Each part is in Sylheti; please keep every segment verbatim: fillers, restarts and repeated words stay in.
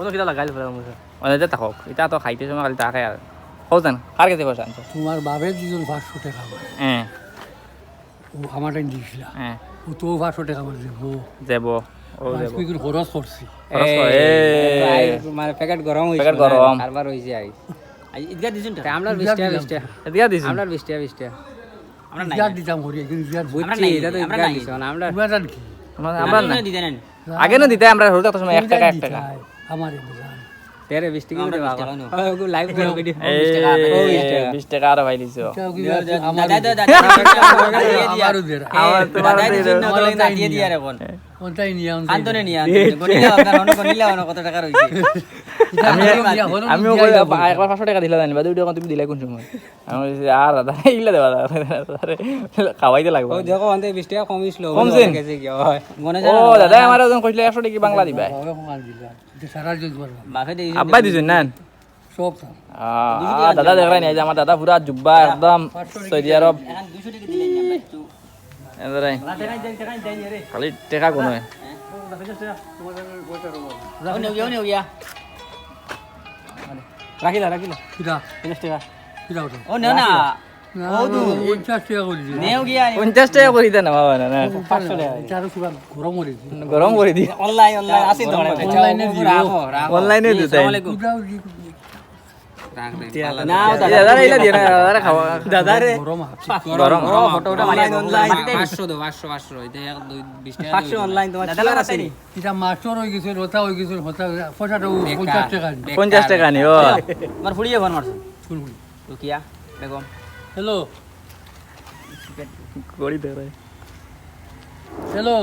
অনো কিতা লাগাইল ফেলা মুছে। অনো যে থাকউক, ইতা তো খাইতে সময় খালি থাকে আর। কও যেন, কার গেছে পয়সা আনছো? তোমার বাপে দিছইন পাঁচশো টেকা আমার। হ্যাঁ। ও আমারে দিছলা। হ্যাঁ। ও তো পাঁচশো টেকা আমার দেবো। দেবো। ও দেবো। খরচ করছি। খরচ করে, এই। প্রায় মানে প্যাকেট গরম অইছে প্যাকেট না, গরম। কারবার অইছে আই। আই, ইদগা দিছইন টেকা? তে আমরার বিশ টেকা, বিশ টেকা। ইদগা দিছইন? আমরার বিশ টেকা, বিশ টেকা। আমরা নাই। ইদগা দিতাম করি, কিন্তু ইদগা দিতাম। আমরা বুঝছি, নাই, ইটা তো আমরা ইদগা নাই। দিছইন, আমরা আমরা জানি কি? আমরা আমরা না। দিতা না। আগে না দিতা, আমরা হুরুতা সময় এক টেকা, এক টেকা। আমার ইদগা। তেরে বিশ টেকা আমরা করে বিশ বাবা। টেকা নয়। ও, লাইভ করো ভিডিও। এই, বিশ টেকা, বিশ টেকা। বিশ টেকা আরো ভাই দিছো। ইটা কি দাদা, আছে? দাদা, আমার দাদা, দাদা, দাদা, আমারও দের। আমার তোমার দাদা, দের। দিছইন না, আমার তো তাই নাতিয়ে নিয়া। দিয়া আর এখন। ওটাই নিয়া, ওটাই কান্তনে নিয়া। নিয়া, গনিলা আপনার, অনেক গনিলা, অনেক কত টাকা রইছে। ইটা আমি, আমি নিয়া, হলো আমি নিয়া ওকে যাবো। একবার পাঁচশো টেকা দিলা জানি, বাদে ভিডিও তুমি দিলাই কোন সময়? আমি বলছি, "আর দাদা, ইলা দেবা দাদা, খাওয়াইতে লাগবো।" ও দেখো, আনতে বিশ টেকা কম ইসলো, কমছেন? গেছে কি হয়? মনে ও, জানো না? দাদা, আমার একজন কইছিল একশো টেকা বাংলা দিবা। বাবা, কম আর দিলা। ইটা সারা জুন করলাম। বাপে দিয়ে আব্বা দিছইন না? সব তো। আহ, আহ, দাদা দেখরায় নি, এই যে আমার দাদা পুরা জুব্বা একদম সৌদি আরব। এখন দুইশো টেকা দিলেন না, একটু। এ ধরে। খালি টেকা কোনো হয়। ও, নেও গিয়া, ও, নেও গিয়া। রাখিলা, রাখিলা। কিটা? পঞ্চাশ টেকা। কিটা ওটা? ও, নেও না। না, ও, দু। পঞ্চাশ টেকা করি দে। নেও গিয়া। পঞ্চাশ টেকা করি দে না বাবা, না, না। পাঁচশো টেকা। ইটা আরো পুরা গরম করি দে। গরম করি দি। অনলাইন, অনলাইন, আছে তো, অনলাইনে দিও। রাখো, রাখো। অনলাইনে দিও, তাই। আসসালামু আলাইকুম। কিটা ওই যে রাখ রে, বালা না, ও দাদা। দাদা, ইলা দিয়ে না, দাদা, খাওয়া। দাদা রে। গরম আছে। গরম, গরম, গরম, ফটো উঠা মারি অনলাইন, আছে। অনলাইন। পাঁচশো দেও, পাঁচশো, পাঁচশো, এই যে এক, দুই, বিশ টেকা পাঁচশো দিও। অনলাইন তোমার দাদা, কি লাগাতে আছে? নি? ইটা মাস্টার অই গেছে, রোতা অই গেছে, হতা, পয়সাটা ও বেকার, পঞ্চাশ টেকা নি। বেকার, পঞ্চাশ টেকা নি, ও। বেকার। তোমার ফুড়িয়ে ফোন মারছে। কোন ফুড়ি? রুকিয়া বেগম। হ্যালো। ঘড়ি ধরে। হ্যালো।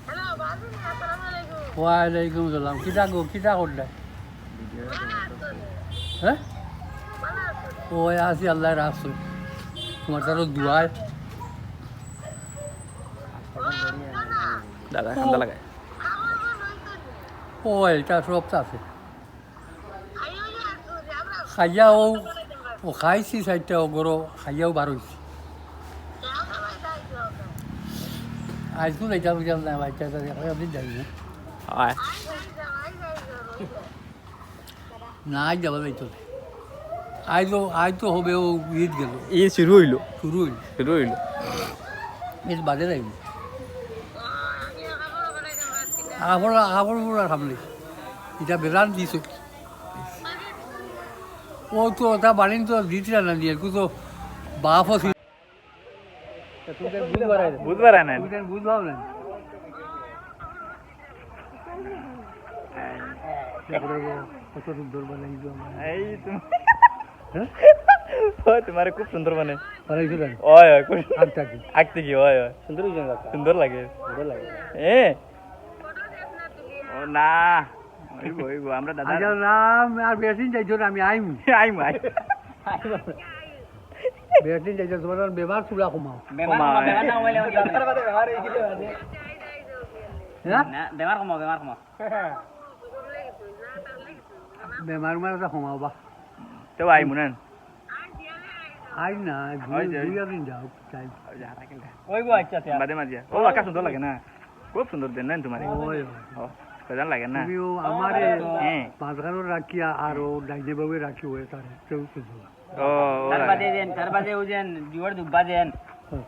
হ্যালো, বাবু, আসসালামু আলাইকুম। ওয়ালাইকুম আসসালাম। কিটা গো, কিটা করলে? হ্যাঁ? ওই আছি, আল্লাহ রাখছে। তোমার তারও দোয়ায়। দাদা, ঠান্ডা লাগায়। ও, এটা সব তো আছে। খাইয়া ও, ও খাইছি চাইরটা, ও গরো খাইয়াও বার অইছি। আইজকু যাইতাম, যাইতাম না, বাইচ্চা তো দেখো, আমি যাই না। হয়। না, আইজ যাওয়া যাইতো না। আইজ ও, আইজ তো হবে, ও ঈদ গেল। ঈদ শুরু অইলো। শুরু অইলো। শুরু অইলো। ঈদ বাদে যাইব। আবার, আবার পুরা সামনে। এটা বেজান দিছে। ও তো ওটা বাড়িন তো দিতরা না দিয়ে, কত বাপ আছে। বুঝবার আয় না। বুঝবার আয় না। তুমি বুঝবাও না। দেখো, দেখো, কত সুন্দর বানাইছো আমার। এই তুমি। হ্যাঁ? ও, তোমারে খুব সুন্দর বানাই। বানাইছো না? ওই, ওই, খুব আগ থাকি। আগ থাকি, ওই, ওই। সুন্দর হইছে না? সুন্দর লাগে। সুন্দর লাগে। এ? ও না। ওই গো, ওই গো, আমরা দাদা। আচ্ছা, রাম, আর বেশি যাইছো না, আমি আইম। I'm, I'm. বেশি যাইছো, তোমার বেমার চুলা কমাও। বেমার কমাও, কমাও, হ্যাঁ। বেমার না কমাইলে আমার কি হবে? হ্যাঁ? না, বেমার কমাও, বেমার কমাও। বেমার উমার এটা কমাও বা। তো আইমু না। আই না, দুই, ওই যে, ওই দুই দিন যাও, তাই। ওই যে, হারা কিনটা। ওই গো, আচ্ছা, আচ্ছা। বাদে মাঝে। ও, আকাশ সুন্দর লাগে না? খুব সুন্দর দেন না তোমার? ওই, ওই। ও, বেজান লাগে না? তুমিও আমারে হ্যাঁ। মাঝখানে রাখিয়া আর ও ডাইনে বাবুয়ে রাখি হয়ে তার, কেউ সুন্দর লাগে। ও, ও তার লাগে। বাদে যেন, তার বাদে ও যেন, জুয়ার দুব্বা যেন।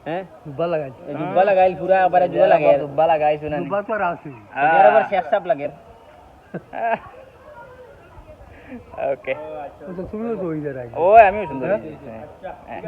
হ্যাঁ? দুব্বা লাগাই। এই দুব্বা লাগাইল, পুরা একবারে জুয়া লাগে। দুব্বা লাগাই, শুনেন। দুব্বা তো আর আছে। আর আবার শেষ সাপ লাগে। ওকে। ও তো তুমিও তো ওই জায়গায়। ও, আমিও সুন্দর হ্যাঁ? হয়েছি। হ্যাঁ।